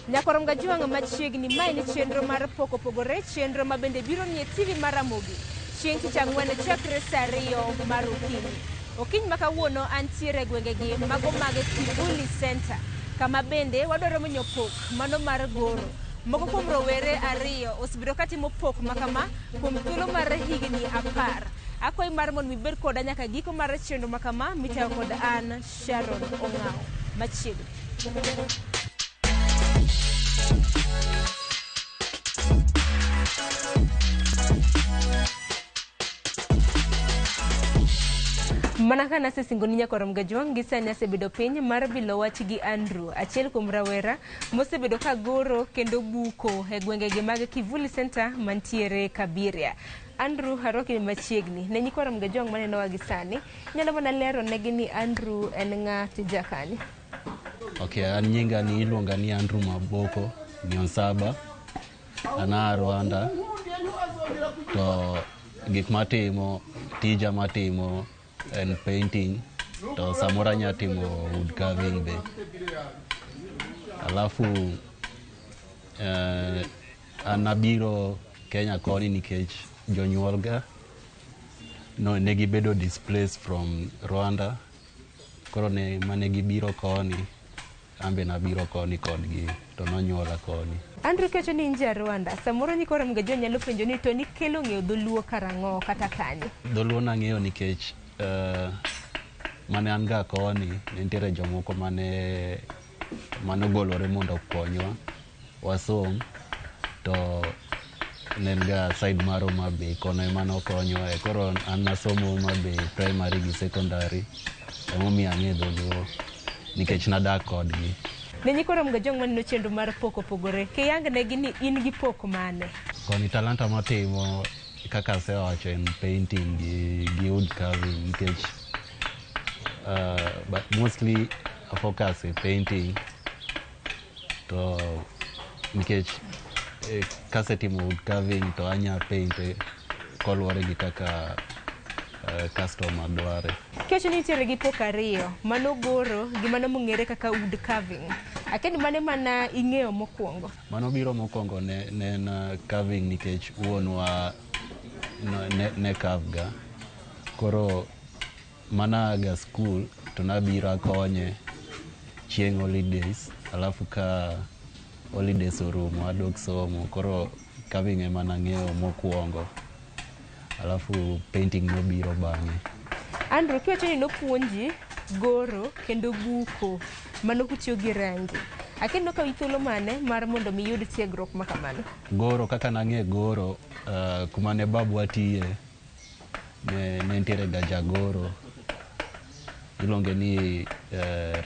Nyakorom Gajwang' machiegni, mae ni chenro mar pok opogore, chenro ma bende biro nie TV mar Ramogi chieng' tich ang'wen chakre saa 2 mar okinyi. Okinyi ma kawuono antiere e gwengegi mago mag Kivuli Center, kama bende wadwaro menyo pok mano mar goro. Moko kuom rowere 2 osebedo katimo pok makama kuom thuolo mar higni 10. Akwayi mar mondo ibed koda nyaka giko mar chenro makama mitayo kod an Sharon Ong'awo. Machiegni. Mana ka nasesingoni nyakwar Mgajwang' gi sani asebedo piny mar bilo wach gi Andrew, achiel kuom rawera mosebedo ka goro kendo buko e gwengegi mag Kivuli Center mantiere Kabiria. Andrew, arwaki machiegni. Ne nyikwar Mgajwang' manenowa gi sani, inyalo mana lero negi ni Andrew en ng'a tija kanye? Okay, an nyinga ni iluonga ni Andrew Maboko Mionsaba. An a Rwanda. To gik matimo, tija matimo en painting to samoro anya timo wood carving be. Alafu an abiro Kenya koni nikech jonyuol ga no ne gibedo displaced from Rwanda. Koro ne mane gibiro koni, an be nabiro koni kodgi to nonyuola koni. Andrew kecho ni in ja Rwanda, samoro nyikwa Mgajwang' nyalo penjo ni to nikelo ng'eyo dholuo karang'o kata kanye? Dholuo nang'eyo nikech mane an ga koni ne nitiere jomoko mane ogolore mondo okonywa wasom to ne en ga side mar Homa Bay kono ema nokonywa e. Koro an nasomo Homa Bay primary gi secondary emomiyo ang'e dholuo nikech nadak kodgi. Ne nyikwa Mgajwang' maneno chenro mar pok opogore, kiyang negi ni in gi pok mane? Koni talanta matimo kaka asewacho en painting gi wood carving nikech but mostly I focus e painting to nikech kasetimo wood carving to anya paint koluwore gi kaka customer dware. Kiwacho ni nitiere gi pok 2, mano goro gi mano mong'ere kaka wood carving. Akia ni mane mana ing'eyo mokwongo? Mano biro mokwongo ne en carving nikech wuonwa ne carve ga. Koro mana ga school to nabiro akonye chieng' holidays, alafu ka holidays orumo adok somo. Koro carving ema nang'eyo mokwongo, alafu painting nobiro bang'e. Andrew, kiwacho ni nopuonji goro kendo buko mano kutiyo gi rangi, akia ni nokawi thuolo mane mar mondo mi iyud tiegruok ma kamano? Goro kaka nang'e goro, kuma ne babwa tiye ne nitiere ga jagoro iluonge ni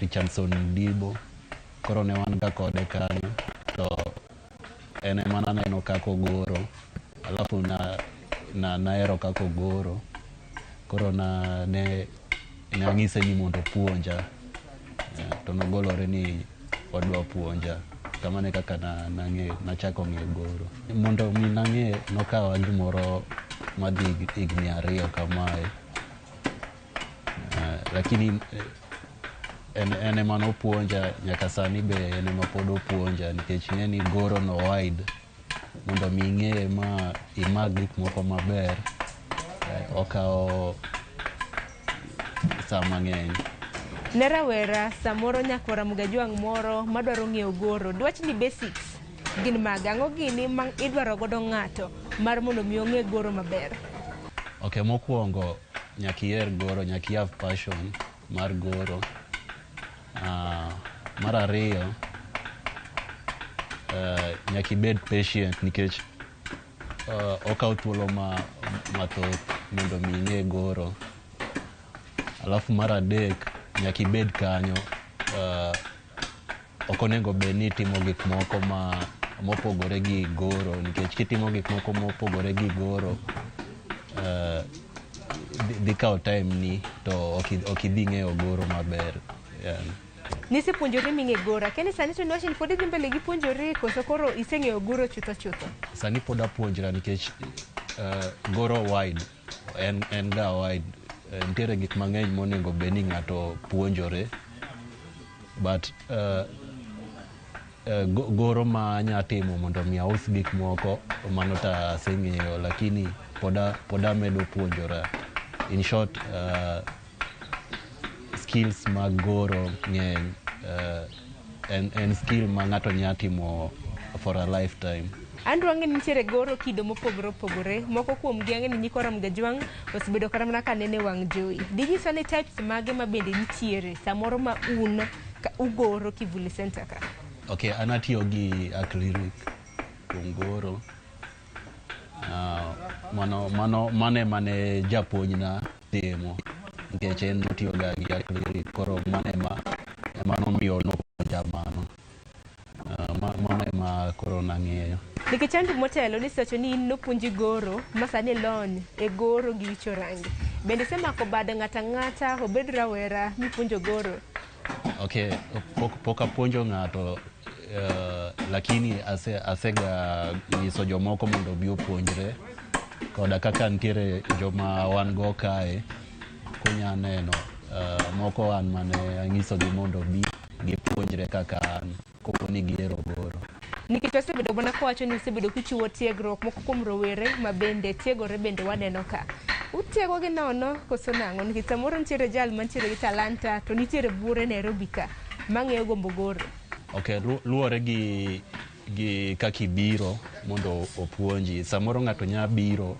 Richardson Mdibo. Koro ne wan ga kode kanyo to en ema naneno kaka ogoro, alafu nahero kaka ogoro. Koro ne anyise ni mondo opuonja, to nogolore ni odwa puonja. Kamano e kaka nachako ng'eyo goro. Mondo mi nang'e nokawa gimoro madhi higni 2 kamae. Lakini en ema nopuonja nyaka sani be en ema pod opuonja nikech ing'e ni goro no wide. Mondo mi ing'e ma imak gik moko maber, okawo saa mang'eny. Ne rawera samoro nyakwar Mgajwang' moro madwaro ng'eyo goro, dwach ni basics gin mage? Ang'o gini ma idwaro godo ng'ato mar mondo mi ong'e goro maber? Okay, mokwongo nyaka iher goro, nyaka i have passion mar goro. Mar ariyo, nyaka ibed patient nikech okawo thuolo mathoth mondo mi ing'e goro. Alafu mar adek, nyaka ibed kanyo. Ok onego bed ni itimo gik moko mopogore gi goro nikech kitimo gik moko mopogore gi goro, dhi kawo time ni to ok idhi ng'eyo goro maber. Nisepuonjori ming'e goro, akia ni sani to niwacho ni pod idhi mbele gi puonjori koso koro iseng'eyo goro chutho chutho? Sani pod apuonjra nikech goro wide, en ga wide. Nitiere gik mang'eny monego bed ni ng'ato puonjore, but Goro ma anya timo mondo mi aus gik moko mano to aseng'eyo, lakini pod amedo puonjora. In short, skills mag goro ng'eny. En skill ma ng'ato nya timo for a lifetime. Andrew, ang'e ni nitiere goro kido mopogore opogore. Moko kuom gi ang'e ni nyikwa Ramogi Ajwang' osebedo kata mana ka nene wang' jowi. Dinyiswa ni types mage ma bende nitiere samoro ma un ugoro Kivuli Center ka? Ok, an atiyo gi acrylic kuom goro. Mano ema ne japuonjna timo nikech en notiyo ga gi acrylic, koro mano ema nomiyo nopuonja mano. Mano ema koro nang'eyo. Nikech Andrew, motelo nisewacho ni in nopuonji goro ma sani ilony e goro gi wicho rangi. Bende isemako bad ng'ato ang'ata, obed rawera, mipuonjo goro? Ok, pok apuonjo ng'ato, lakini asega nyiso jomoko mondo obi opuonjre koda kaka nitiere joma wan go kae kunya neno, moko an mane anyisogi mondo obi gipuonjre kaka an kopo ni gihero goro. Nikech wasebedo mana kawacho ni usebedo kichiwo tiegruok moko kuom rowere ma bende tiegore bende waneno ka. Utiego gi nono koso nang'o? Nikech samoro nitiere jal mantiere gi talanta to nitiere buore Nairobi ka mang'eyo gombo goro. Ok, luwore gi kaka ibiro mondo opuonji. Samoro ng'ato nya biro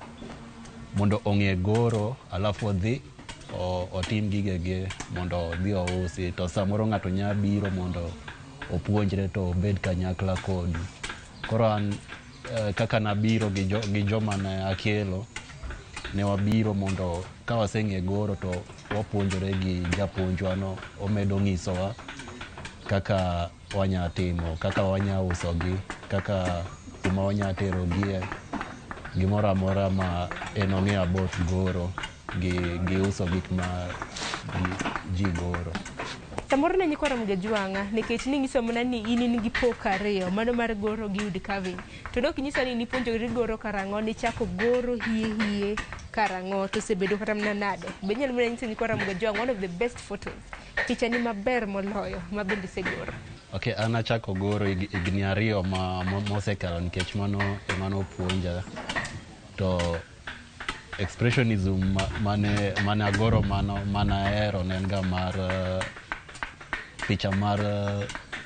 mondo ong'e goro, alafu odhi otim gigege mondo odhi ousi. To samoro ng'ato nya biro mondo opuonjre to obed kanyakla kodu. Koro an, kaka nabiro gi joma ne akelo, ne wabiro mondo ka waseng'e goro to wapuonjore gi japuonjwa no, omedo ng'isowa kaka wanya timo, kaka wanya usogi, kaka kuma wanya terogie, gimoro amora ma en ong'eyo about goro gi uso gik ma ji goro. Samoro ne nyikwa Ramogi Ajwang'a, nikech ning'iso mana ni in gi pok ariyo, mano mar goro gi wood carving. To dok inyisa ni nipuonjori goro karang'o, nichako goro hie hie karang'o, to osebedo kata mana nade? Be inyalo mana nyiso nyikwa Ramogi Ajwang' one of the best photos, pichani maber moloyo ma bende isegoro? Ok, an achako goro higni 2 mosekalo nikech mano ema nopuonja. To expressionism mane agoro mano mane ahero ne en ga mar picha mar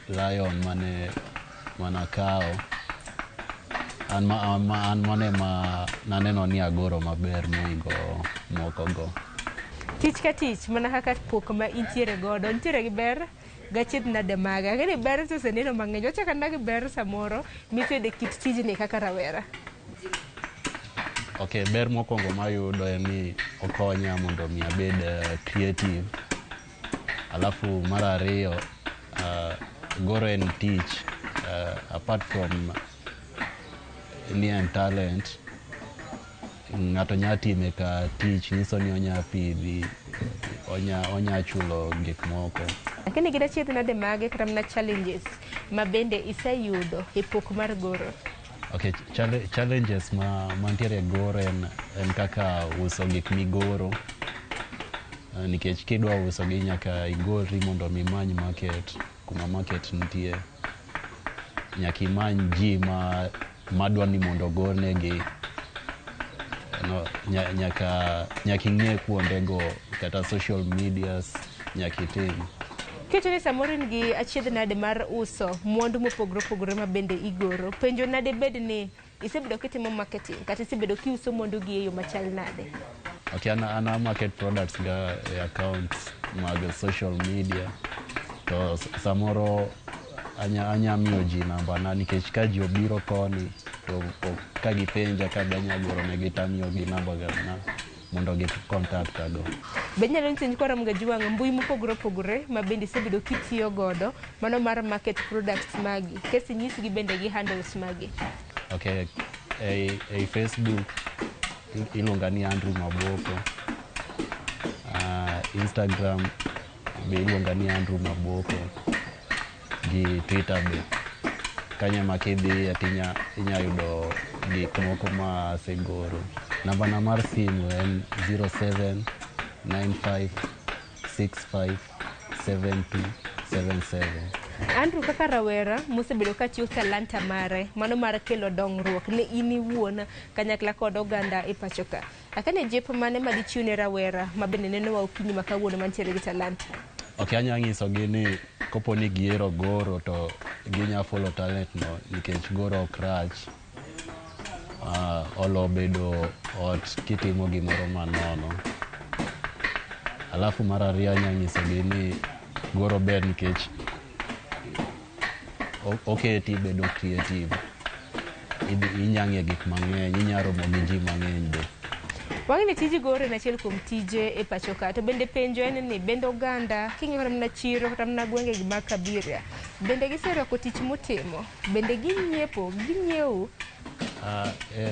lion mane manakawo. An mano ema naneno ni agoro maber mohingo moko go. Tich ka tich, mana kaka pok ma intiere godo, nitiere gi ber gachiedh nade mage. Ang'e ni ber to oseneno mang'eny, wachako anena gi ber samoro miseyudo e kit tijni kaka rawera. Ok, ber mokwongo mayudo en ni okonya mondo mi abed creative. Alafu mar ariyo, goro en tich. Apart from ni en talent, ng'ato nya time ka tich, nyiso ni onya pidhi, onya chulo gik moko. Lakini gin achiedh nade mage kata mana challenges ma bende iseyudo e pok mar goro? Ok, challenges mantiere e goro en kaka uso gik migoro. Nikech kidwa uso gi nyaka igorri mondo mi imany market, kuma market nitie. Nyaka imany ji madwa ni mondo ogornegi. No, nyaka ing'e kuondego kata social medias nyaka itim. Keto ni samoro in gi achiedh nade mar uso mwandu mopogore opogore ma bende igoro. Penjo nade bed ni isebedo kitimo marketing kata isebedo kiuso mwandu gi e yo machal nade? Ok, an a market products ga e accounts mag social media. To samoro anya miyo ji namba na nikech ka ji obiro koni to ka gipenja ka be anya goro negi to amiyogi namba na mondo gi contact go. Be inyalo nyiso nyikwa Ramogi Ajwang' mbui mopogore opogore ma bende isebedo kitiyo godo mano mar market products magi, kesi inyisgi bende gi handles magi? Ok, ei Facebook iluonga ni Andrew Maboko. Instagram be iluonga ni Andrew Maboko gi Twitter be. Kanyo ema kidhiye to inya yudo gik moko ma asegoro. Namba na mar simu en 0795657277. Andrew kaka rawera mosebedo ka chiwo talanta mare mano mar kelo dongruok ne in iwuon kanyakla kod oganda e pacho ka. Akane jip mane ma dichiw ne rawera ma bende nenowa okinyi ma kawuono mantiere gi talanta? Ok anya nyisogi ni kopo ni gihero goro to ginya follow talent no nikech goro ok rach. Olo bedo ot kitimo gimoro manono. Alafu mar ariyo anya nyisogi ni goro ber nikech oketi bedo creative. Inya ng'e gik mang'eny, inya romo gi ji mang'eny be. Wang'e ni tij goro en achiel kuom tije e pacho ka, to bende penjo en ni bende oganda king'iyo kata mana chiro kata mana gwenge gi mag Kabiria, bende giserwako tich mutimo? Bende ginyiepo, ginyiewo?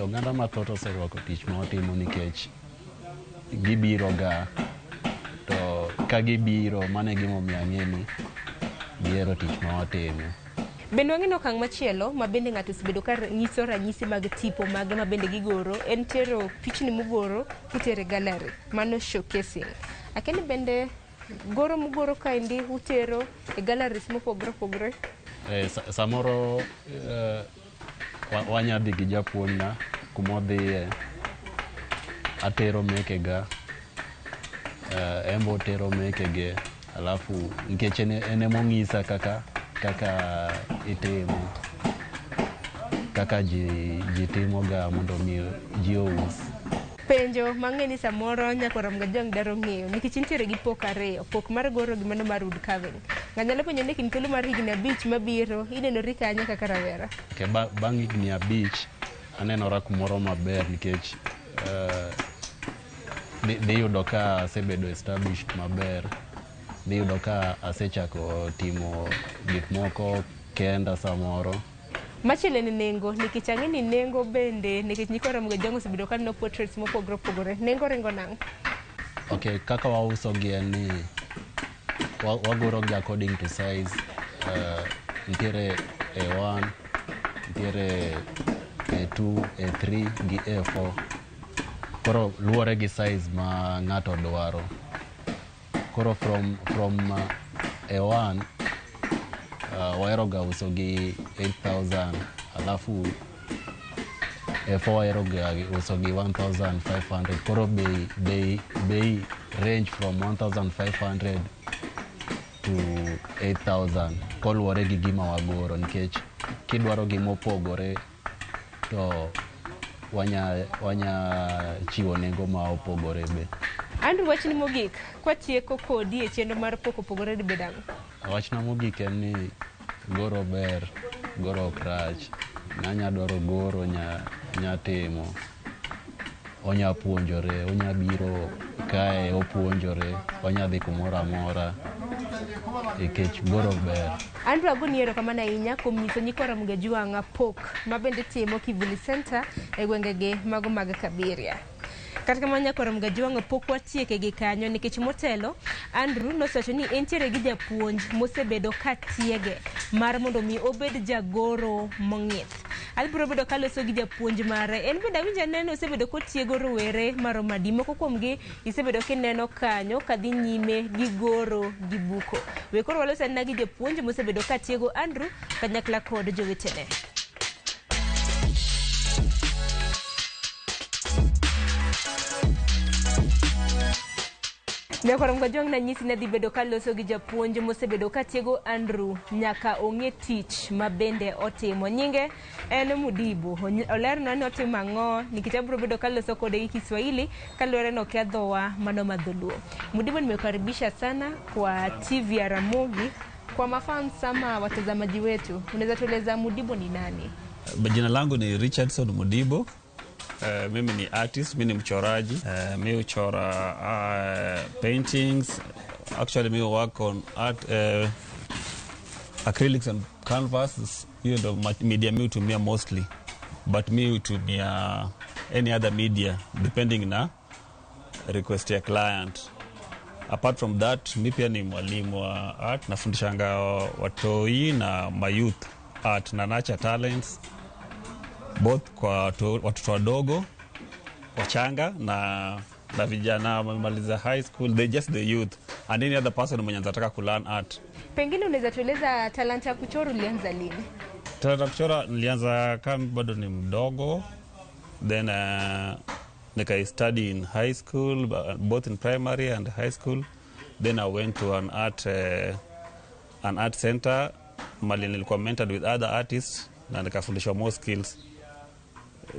Oganda mathoth oserwako tich ma watimo nikech gibiro ga to ka gibiro mano e gimomiyo ang'e ni gihero tich ma watimo. Bende wang'e ni okang' machielo ma bende ng'ato osebedo ka nyiso ranyisi mag tipo mage ma bende gigoro en tero pichni mugoro kitero e gallery, mano showcasing. Akia ni bende goro mugoro kaendi utero e galleries mopogore opogore? Samoro wanya dhi gi japuonjna kumodhiye, atero mekega, en be otero mekege, alafu nikech en emong'isa kaka itimo, kaka ji timoga mondo mi ji ous. Penjo mang'e ni samoro nyakwar Ramogi Ajwang' dwaro ng'eyo nikech intiere gi pok ariyo, pok mar goro gi mano mar wood carving. Ng'ato nyalo penjo ni kind thuolo mar higni 5 mabiro inenori kanye kaka rawera? Okay, bang' higni 5 anenora kumoro maber nikech dhi yudo ka asebedo established maber. Dhi yudo ka asechako timo gik moko kenda samoro. Machielo en nengo, nikech ang'e ni nengo bende, nikech nyikwa Ramogi Ajwang' osebedo ka neno portraits mopogore opogore. Nengo ringo nang'o? Okay, kaka wauso gi en ni wagoro gi according to size. Nitiere A1, nitiere A2, A3 gi A4. Koro luwore gi size ma ng'ato dwaro. Koro from A1 wahero ga uso gi 8,000, alafu A4 wahero ga uso gi 1,500. Koro bei range from 1,500 to 8,000 koluwore gi gima wagoro, nikech kidwaro gima opogore to wanya chiwo nengo ma opogore be. Andrew, wachni mogik kwatieko kodi e chenro mar pok opogore dibed ang'o? Wachna mogik en ni goro ber, goro ok rach. Ng'anya dwaro goro nya timo, onya puonjore, onya biro kae opuonjore, onya dhi kumoro amora nikech goro ber. Andrew, agoni erokamano ahinya kuom nyiso nyikwa Ramogi Ajwang' pok ma bende timo Kivuli Center e gwengegi mago mag Kabiria. Kata kamano nyakwar Ramogi Ajwang' pok watieke gi kanyo nikech motelo Andrew nosewacho ni entiere gi japuonj mosebedo ka tiege mar mondo mi obed jagoro mong'ith. Abiro bedo kaloso gi japuonj mare. En bende awinjo aneno osebedo kotiego rowere maromo adi. Moko kuomgi isebedo kineno kanyo kadhi nyime gi goro gi buko. We koro walos anena gi japuonj mosebedo katiego Andrew kanyakla kod jowetene. Nyakwar Ramogi Ajwang' nanyisi ni adhi bedo kaloso gi japuonj mosebedo katiego Andrew nyaka ong'e tich ma bende otimo. Nyinge en Mudibu. Olerna ni otimo ang'o nikech abiro bedo kaloso kode gi Kiswahili kaluwore ni okia dhowa mano ma dholuo. Mudibu, nimekukaribisha sana kwa TV ya Ramogi. Kwa mafans ama watazamaji wetu, unaweza tueleza Mudibu ni nani? Jina langu ni Richardson Mudibo. Mimi ni artist, mimi ni mchoraji. Mimi huchora paintings. Actually mimi work on art, acrylics and canvas. Hiyo ndo media mimi hutumia mostly. But mimi hutumia any other media depending na request ya client. Apart from that, mimi pia ni mwalimu wa art, nafundishanga watoi na mayouth art na nurture talents, both kwa watoto wadogo wachanga na vijana wamemaliza high school, they just the youth and any other person mwenye anataka ku learn art. Pengine unaweza tueleza talanta ya kuchora ulianza lini? Talanta kuchora nilianza kama bado ni mdogo, then nikai study in high school, both in primary and high school. Then I went to an art center mali nilikuwa mentored with other artists na nikafundishwa more skills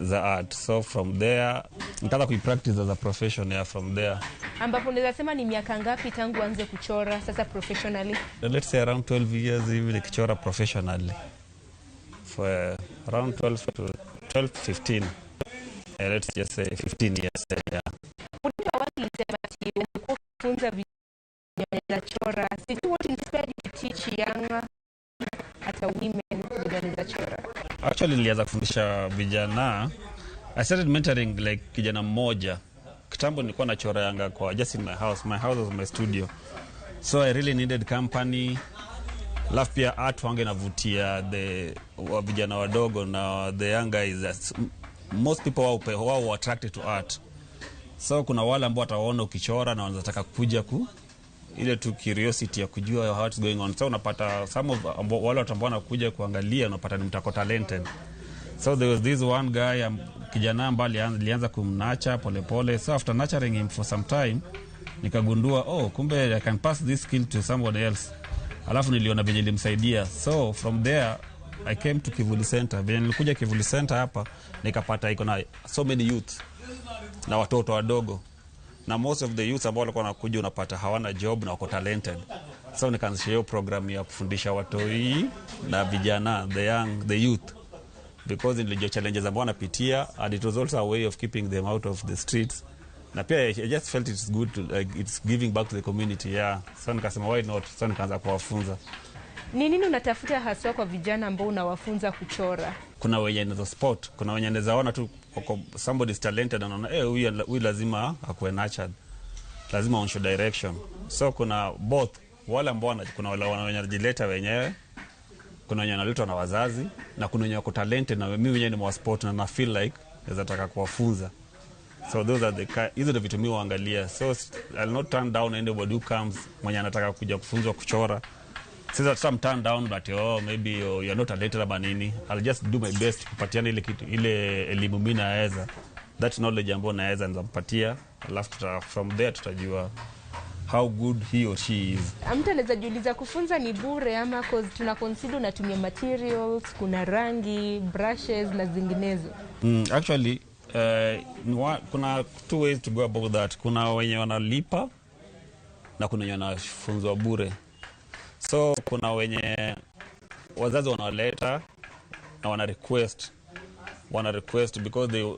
za art. So from there nikaanza kuipractice as a profession, yeah, from there. Ambapo unaweza sema ni miaka ngapi tangu uanze kuchora sasa professionally? Let's say around 12 years hivi nikichora professionally, for around 12 to 12 15, let's just say 15 years, yeah. Awali ulisema ati ulikuwa ukifunza vijana chora. Sijui what inspired you to teach young hata women vile wanaweza chora? Actually nilianza kufundisha vijana. I started mentoring like kijana mmoja. Kitambo nilikuwa nachora yanga kwa just in my house. My house was my studio, so I really needed company. Alafu pia art wange navutia the wa vijana wadogo na the young guys. Most people wao were attracted to art, so kuna wale ambao wataona ukichora na wanataka kuja ku ile tu curiosity ya kujua how it's going on. So unapata some of wale watu ambao wanakuja kuangalia, unapata ni mtu ako talented. So there was this one guy, kijana ambaye nilianza kumnurture polepole. So after nurturing him for some time, nikagundua, oh, kumbe I can pass this skill to someone else. Alafu niliona venye ilimsaidia. So from there I came to Kivuli Center. Venye nilikuja Kivuli Center hapa, nikapata iko na so many youth na watoto wadogo, na most of the youth ambao walikuwa wanakuja, unapata hawana job na wako talented. So nikaanzisha hiyo program ya kufundisha watoi na vijana, the young, the youth, because nilijua challenges ambao wanapitia, and it was also a way of keeping them out of the streets. Na pia I just felt it's good to, like, it's giving back to the community, yeah. So nikasema, why not? So nikaanza kuwafunza. Ni nini unatafuta haswa kwa vijana ambao unawafunza kuchora? Kuna wenye naweza spot, kuna wenye naweza ona tu somebody is talented, anaona, eh, huyu lazima akuwe nurtured, lazima aonyeshwe direction. So kuna both wale ambao kuna wale wenye wanajileta wenyewe, kuna wenye wanaletwa na wazazi, na kuna wenye wako talented na mimi mwenyewe nimewaspot na feel like naweza taka kuwafunza. So those are the hizo ndio vitu mimi huangalia. So I'll not turn down anybody who comes mwenye anataka kuja kufunzwa kuchora. Sasa some turn down, but oh, maybe, oh, you're not talented ama nini. I'll just do my best kupatiana ile kitu, ile elimu mimi naweza, that knowledge ambayo naweza nizampatia, alafu from there tutajua how good he or she is. Mtu anaweza jiuliza, kufunza ni bure ama? Cause tuna consider unatumia materials, kuna rangi, brushes na zinginezo. Actually kuna two ways to go about that. Kuna wenye wanalipa na kuna wenye wanafunzwa bure. So kuna wenye wazazi wanawaleta na wana request because they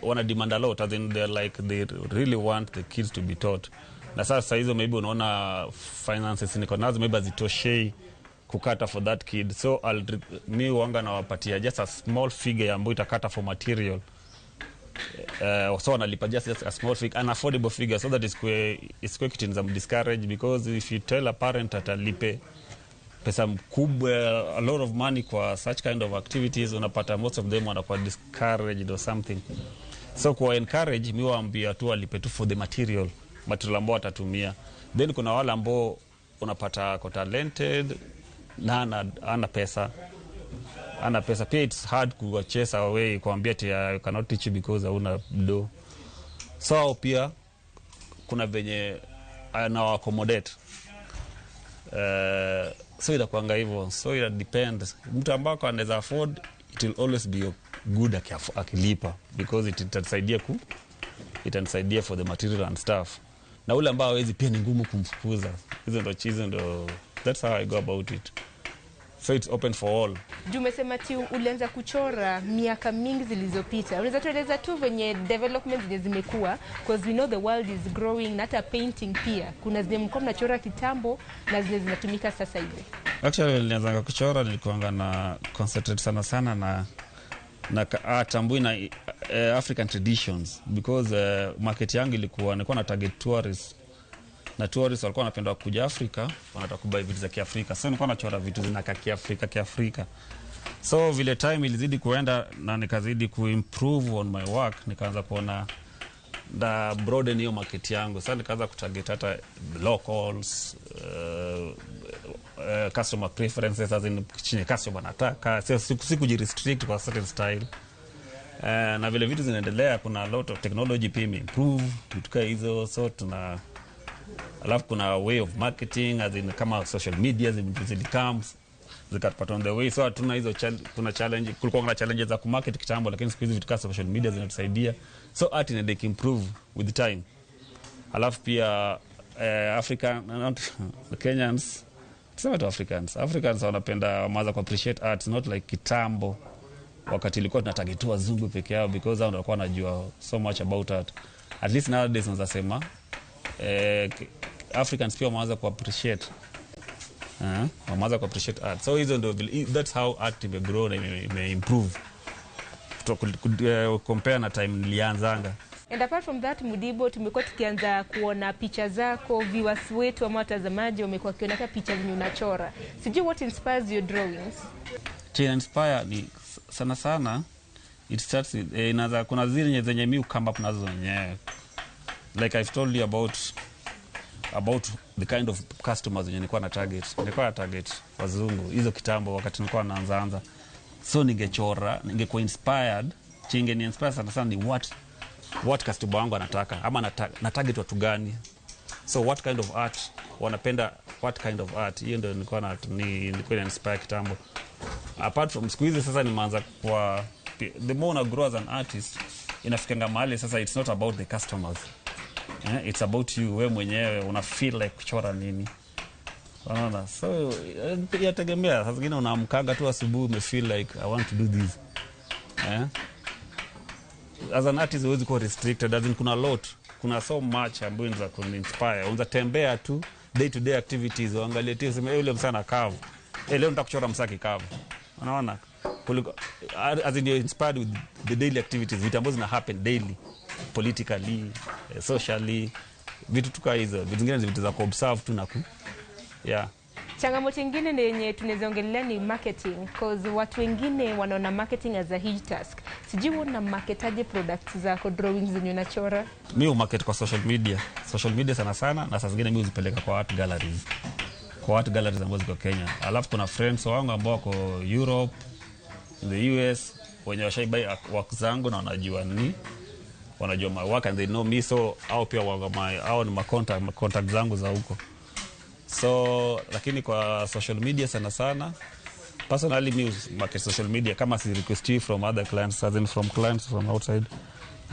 wana demand a lot, as in they're like, they really want the kids to be taught. Na sasa hizo maybe unaona finances niko nazo maybe hazitoshei kucater for that kid, so mi wanga nawapatia just a small figure ambayo itacater for material. So wanalipa just a small figure, an affordable figure, so that isikue kitu inaweza discourage, because if you tell a parent atalipe pesa mkubwa, a lot of money kwa such kind of activities, unapata most of them wanakuwa discouraged or something. So kwa encourage, mi waambia tu walipe tu for the material ambao watatumia. Then kuna wale ambao unapata ako talented na ana pesa. Pia it's hard kuwachase away, kuambia ati I cannot teach you because hauna do. So hao pia kuna venye anawa accommodate. So inakuanga hivyo. So ina depend. Mtu ambako anaweza afford, it will always be good akilipa because it itanisaidia for the material and stuff. Na ule ambao hawezi, pia ni ngumu kumfukuza. Hizo ndo that's how I go about it. So it's open for all. Juu umesema ati ulianza kuchora miaka mingi zilizopita, unaweza tueleza tu venye development zenye zimekuwa? Because we know the world is growing, na hata painting pia kuna zenye mlikuwa mnachora kitambo na zenye zinatumika sasa hivi. Actually nilianza kuchora, nilikuanga na concentrate sana sana na art ambayo ina African traditions, because market yangu ilikuwa, nilikuwa na target tourists, na tourists walikuwa wanapenda kuja Afrika, wanataka kubuy vitu za Kiafrika. So nilikuwa nachora vitu zinakaa Kiafrika Kiafrika. So vile time ilizidi kuenda na nikazidi kuimprove on my work, nikaanza kuona na broaden hiyo market yangu. Sasa nikaanza kutarget hata locals, Customer preferences, as in chenye customer anataka, sio si kujirestrict kwa certain style. Na vile vitu zinaendelea, kuna a lot of technology pia imeimprove vitu kaa hizo, so tuna, alafu kuna way of marketing, as in kama social media zilicome zikatupata on the way, so hatuna hizo kuna challenge, kulikuwa kuna challenges za kumarket kitambo, lakini siku hizi vitu kama social media zinatusaidia, so art inaenda improve with time. Alafu pia African, not the Kenyans, tuseme tu Africans wanapenda, wameanza ku appreciate art, not like kitambo wakati ilikuwa tunatarget tu wazungu peke yao, because hao ndio walikuwa wanajua so much about art. At least nowadays unaweza sema Africans pia wameanza ku appreciate, wameanza ku appreciate art. So hizo ndio that's how art imegrow na imeimprove compare na time nilianzanga. And apart from that, Mudibo, tumekuwa tukianza kuona picha zako, viewers wetu ama watazamaji wamekuwa wakiona hata picha zenye unachora. Sijui what inspires your drawings? Chenye inspire ni sana sana it starts with, inaanza, kuna zile zenye mi come up nazo wenyewe, like I've told you about the kind of customers wenye nilikuwa na target. Nilikuwa na target wazungu hizo kitambo wakati nilikuwa naanza anza, so ningechora, ningekuwa inspired, chenye ni inspire sana sana ni what customer wangu anataka, ama na target watu gani, so what kind of art wanapenda, what kind of art. Hiyo ndio nilikuwa ina inspire kitambo. Apart from siku hizi sasa nimeanza kwa the more una grow as an artist, inafikanga mahali sasa it's not about the customers, it's about you, wewe mwenyewe una feel like kuchora nini, unaona? So yategemea, saa zingine unaamkanga tu asubuhi ume feel like I want to do this. As an artist huwezi kuwa restricted, as in kuna lot, kuna so much ambayo inaweza kuninspire. Unaweza tembea tu day to day activities, uangalie tu useme, "Eh, yule msana kavu, eh, leo nataka kuchora msaki kavu," unaona? Kuliko as in you're inspired with the daily activities, vitu ambazo zina happen daily, politically, socially, vitu tu kaa hizo. Vitu zingine ni vitu za kuobserve tu na ku, yeah. Changamoto ingine ni yenye tunaweza ongelea ni marketing, cause watu wengine wanaona marketing as a huge task. Sijui una marketaje products zako, drawings zenye unachora? Mi humarket kwa social media, social media sana sana, na saa zingine mi huzipeleka kwa art galleries, kwa art galleries ambazo ziko Kenya. Alafu kuna friends wangu ambao wako Europe, in the US, wenye washaibuy work zangu na wanajua ni wanajua my work and they know me, so au pia wanga my au ni ma contact zangu za huko. So lakini kwa social media sana sana, personally mi market social media, kama si request from other clients, as in from clients from outside,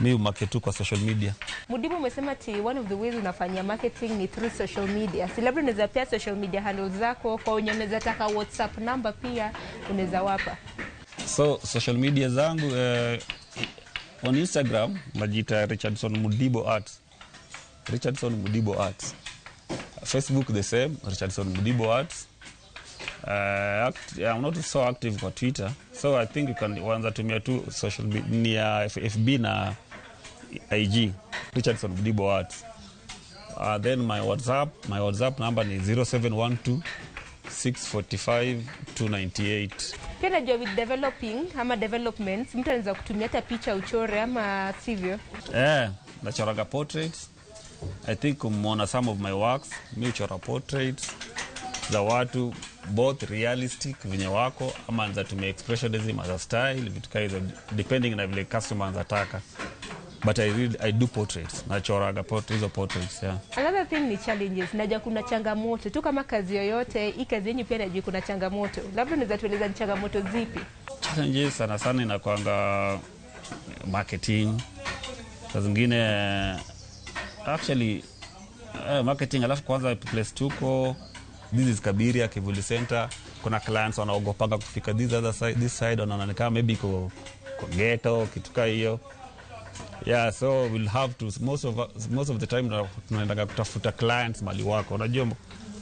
mi market tu kwa social media. Mudibu, umesema ati one of the ways unafanyia marketing ni through social media. Si labda unaweza pia social media handles zako kwa wenye unaweza taka, WhatsApp number pia unaweza wapa. So social media zangu, on Instagram najiita Richardson Mudibo Arts, Richardson Mudibo Arts. Facebook the same, Richardson Mudibo Arts. I'm not so active kwa Twitter, so I think you can wanza tumia tu social media, FB na IG, Richardson Mudibo Arts. Then my WhatsApp number ni 0712 645 298. Pia najua with developing ama developments, mtu anaweza kutumia hata picha uchore, ama sivyo? Eh, nachoraga portraits. I think umeona some of my works. Mi uchora portraits za watu, both realistic venye wako, ama nza tumia expressionism as a style, vitu kaa hizo, depending na vile customer anataka. But I do portraits. Nachoraga portraits, hizo portraits, yeah. Another thing ni challenges. Najua kuna changamoto tu kama kazi yoyote, hii kazi yenyu pia najua kuna changamoto. Labda unaweza tueleza ni changamoto zipi? Challenges sana sana inakwanga marketing, saa zingine actually marketing. Alafu kwanza place tuko, this is Kabiria Kivuli Center, kuna clients wanaogopanga kufika this other side, this side wanaona ni kama maybe iko ghetto, kitu kaa hiyo. Yeah, so we'll have to most of the time tunaendaga kutafuta clients mali wako. Unajua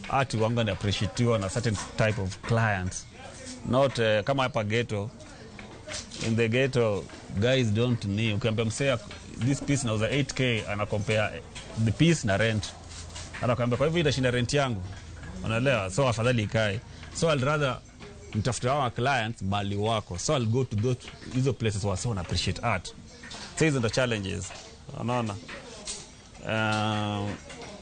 art wanga ni appreciatiwa na certain type of clients, not kama hapa ghetto. In the ghetto guys don't need, ukiambia msee this piece nauza 8K, ana compare the piece na rent, anakuambia kwa hivyo itashinda rent yangu, unaelewa? So afadhali ikae. So I'll rather mtafute hawa clients mali wako, so I'll go to those hizo places wase wana appreciate art. So hizo ndo challenges, unaona?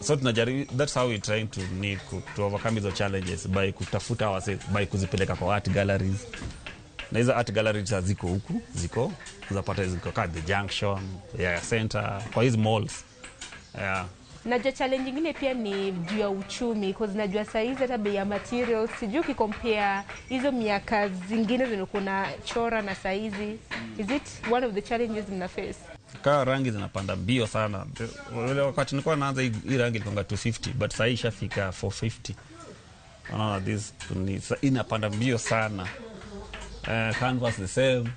So tunajaribu, that's how we trying to need to overcome hizo challenges by kutafuta wase, by kuzipeleka kwa art galleries. Na hizo art galleries haziko huku, ziko zapata ziko ka the Junction, yeah, Center, kwa hizi malls, yeah. Najua challenge ingine pia ni juu ya uchumi, cause najua saizi hata bei ya materials, sijui ukicompare hizo miaka zingine zimekuwa na chora na saizi, is it one of the challenges mna face? Kaa rangi zinapanda mbio sana. Ule wakati nilikuwa naanza, hii rangi ilikuwa 250, but sahii ishafika 450. Unaona, this inapanda mbio sana. Canvas the same.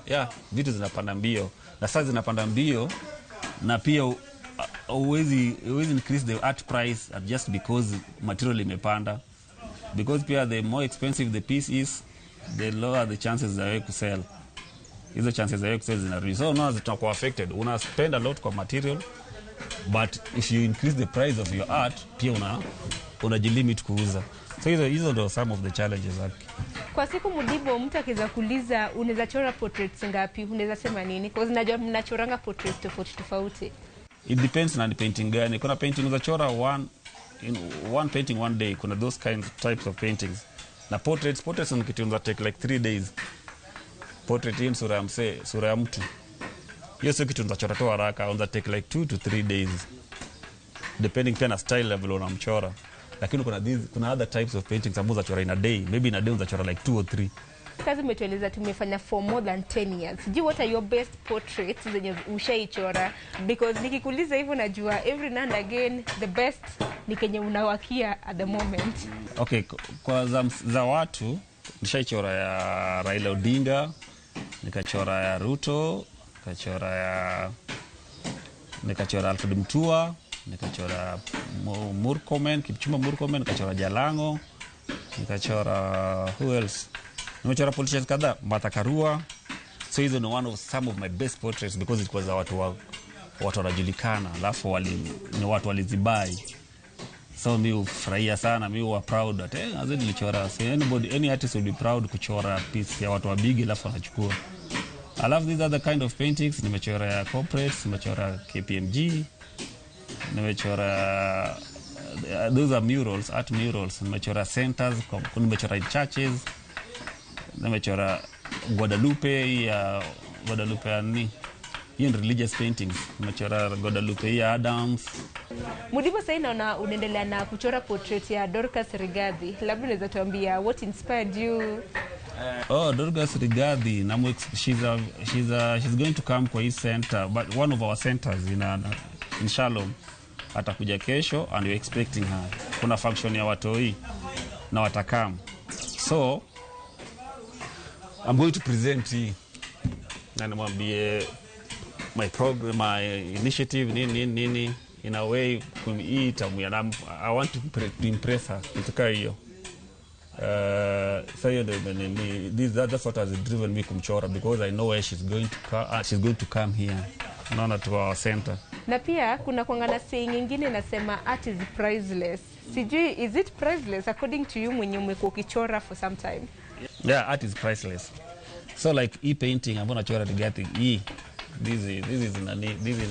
Yeah, vitu zinapanda mbio na sasa zinapanda mbio, na pia huwezi increase the art price at just because material imepanda, because pia the more expensive the piece is, the lower the chances za wewe kusell. Hizo chances za wewe kusell zinarudi. So unaona zitakuwa affected. Una spend a lot kwa material, but if you increase the price of your art, pia unajilimit kuuza. So hizo ndo some of the challenges zake. Kwa siku, Mudibo, mtu akiweza kuuliza unaweza chora portraits ngapi, unaweza sema nini? Cause najua mnachoranga portraits tofauti tofauti. It depends na ni painting gani. Kuna painting unachora one in one painting one day. Kuna those kinds types of paintings. Na portraits ni kitu unaweza take like 3 days. Portrait hii ni sura ya msee, sura ya mtu. Hiyo sio kitu unachora tu haraka, unaweza take like 2 to 3 days, depending pia na style level unamchora. Lakini kuna other types of paintings ambazo unachora in a day. Maybe in a day unachora like 2 or 3. Kazi umetueleza tumefanya for more than 10 years. Sijui what are your best portraits zenye ushaichora? Because nikikuuliza hivyo, najua every now and again the best ni kenye unawakia at the moment. Okay, kwa za watu nishaichora ya Raila Odinga, nikachora ya Ruto, nikachora Alfred Mutua, nikachora Murkomen, Kipchumba Murkomen, nikachora Jalango, nikachora, who else? Nimechora politicians kadhaa, Martha Karua. So hizo ni one of some of my best portraits because it was za watu wanajulikana, alafu ni watu walizibai. So mi hufurahia sana, mi huwa proud that azee nilichora. So anybody, any artist will be proud kuchora piece ya watu wabigi alafu wanachukua. Alafu these other kind of paintings nimechora ya corporates, nimechora KPMG, nimechora, those are murals, art murals. Nimechora centers, nimechora churches, nimechora Guadalupe, ya Guadalupe ya nini, hiyo ni religious paintings. Nimechora Guadalupe ya Adams. Mudibo, sasa naona unaendelea na kuchora portrait ya Dorcas Rigathi. Labda unaweza tuambia what inspired you? Oh, Dorcas Rigathi, she's going to come kwa hii center, but one of our centers in Shalom. Atakuja kesho and we're expecting her. Kuna function ya watoi na watakam. So I'm going to present hii na nimwambie my program, my initiative, nini nini nini, in a way hii tamu ya I want to impress her, kitu kaa hiyo. So hiyo ndio that's what has driven me kumchora, because I know where she's going to she's going to come here, naona, to our center. Na pia kuna kuanga na saying nyingine inasema art is priceless. Sijui, is it priceless according to you mwenye umekuwa ukichora for some time? Yeah, art is priceless. So like e painting ambayo nachora Rigathi hii, this is nani, this is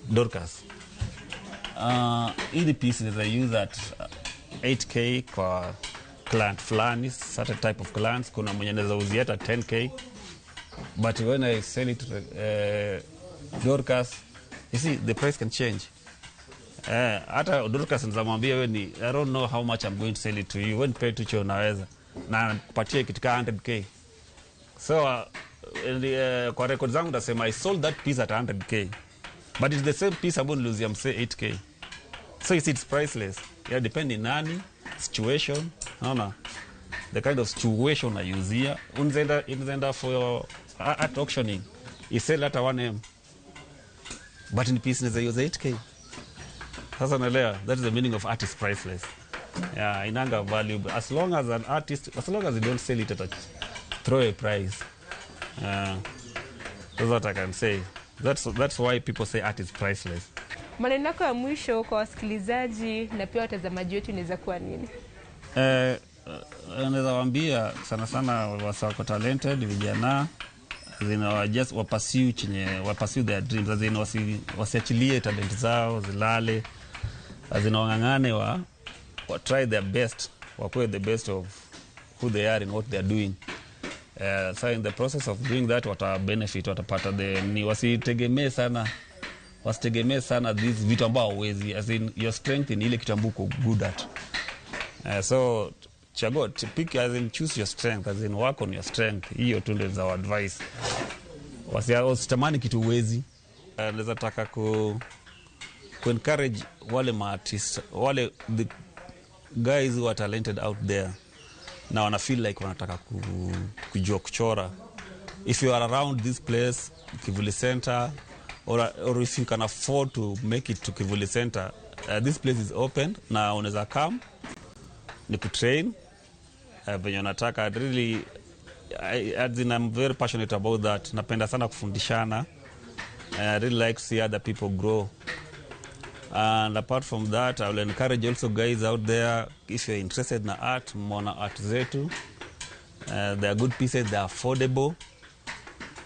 Dorcas. Hii piece is I use at 8K kwa client fulani, certain type of clients. Kuna mwenye anaweza uzia hata 10K, but when I sell it Dorcas, you see the price can change. Hata Dorcas nizamwambia, wewe ni, I don't know how much I'm going to sell it to you, when pay tu cho unaweza na kupatia kitu ka 100K. So and kwa record zangu nasema I sold that piece at 100K, but it's the same piece ambayo niliuzia msee 8K. So you see, it's priceless. Yeah, depending nani situation, naona the kind of situation naiuzia. Unaenda for art auctioning, isell hata 1M, but in piece naweza iuza 8K. Sasa naelewa that is the meaning of art is priceless. Yeah, inanga value as long as an artist, as long as you don't sell it at a throwaway price. That's what I can say. That's why people say art is priceless. Maneno yako ya mwisho kwa wasikilizaji na pia watazamaji wetu inaweza kuwa nini? Naweza waambia sana sana wasa wako talented vijana, As in, just wapursue chenye wapursue their dreams, as in, wasiachilie talent zao zilale, as in, wang'ang'ane, wa try their best, wakuwe the best of who they are in what they are doing. So in the process of doing that, wata benefit, watapata the ni wasitegemee sana these vitu ambao hauwezi, as in, your strength in ile kitu ambao uko good at. So chagua, pick, as in, choose your strength, as in, work on your strength. Hiyo tu ndio za advice. Wasitamani kitu uwezi. Naweza taka ku encourage wale maartist, wale the guys who are talented out there na wana feel like wanataka kujua kuchora. If you are around this place, Kivuli Center, or if you can afford to make it to Kivuli Center, this place is open na unaweza come ni kutrain venye unataka. Really, as in, I'm very passionate about that. Napenda sana kufundishana. I really like to see other people grow. And apart from that, I will encourage also guys out there, if you're interested na art, mona art zetu, they are good pieces, they are affordable.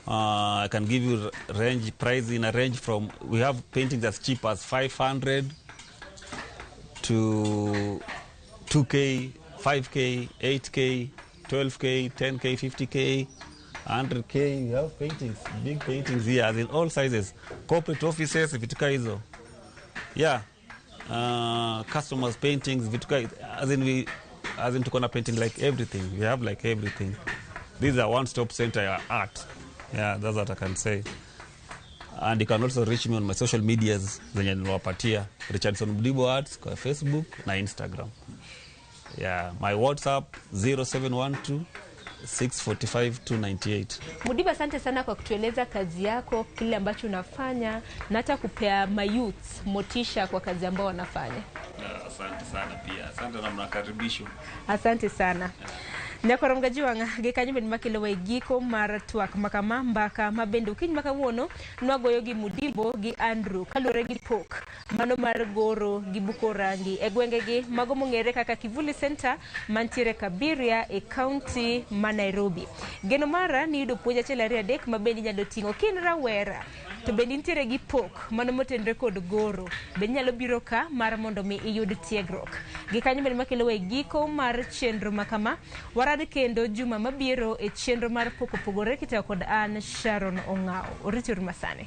I can give you range price, in a range from, we have paintings as cheap as 500 to 2K, 5K, 8K, 12K, 10K, 50K, 100K. We have paintings, big paintings here, as in all sizes. Corporate offices, vitu kaa hizo. Yeah. Customers paintings, vitu kaa, as in we, as in tuko na painting like everything. We have like everything. This is a one-stop center ya art. Yeah, that's what I can say. And you can also reach me on my social medias zenye niliwapatia, Richardson Mdibo Arts kwa Facebook na Instagram. Yeah, my WhatsApp 0712 645 298. Mudiba, asante sana kwa kutueleza kazi yako, kile ambacho unafanya na hata kupea mayouth motisha kwa kazi ambao wanafanya. Asante sana pia, asante na mnakaribishwa. Asante sana. Nyakorom gajuang' gi kanyo bende makelo e giko mar twak makama mbaka mabende okinyi makawuono nwagoyo gi Mudibo gi Andrew kaluwore gi pok mano mar goro gi buko rangi e gwengegi mago mong'ere kaka Kivuli Center mantiere Kabiria e kaunti ma Nairobi. Geno mara ni yudo puonj achiel ariyo adek ma bende inyalo ting'o kin rawera to bende nitiere gi pok mano motenore kod goro bende inyalo biro ka mar mondo mi iyud tiegruok. Gi kanyo bende makelo e giko mar chenro makama warad kendo juma mabiro e chenro mar pok opogore kitayo kod an Sharon Ong'aw. Oriti uru masani.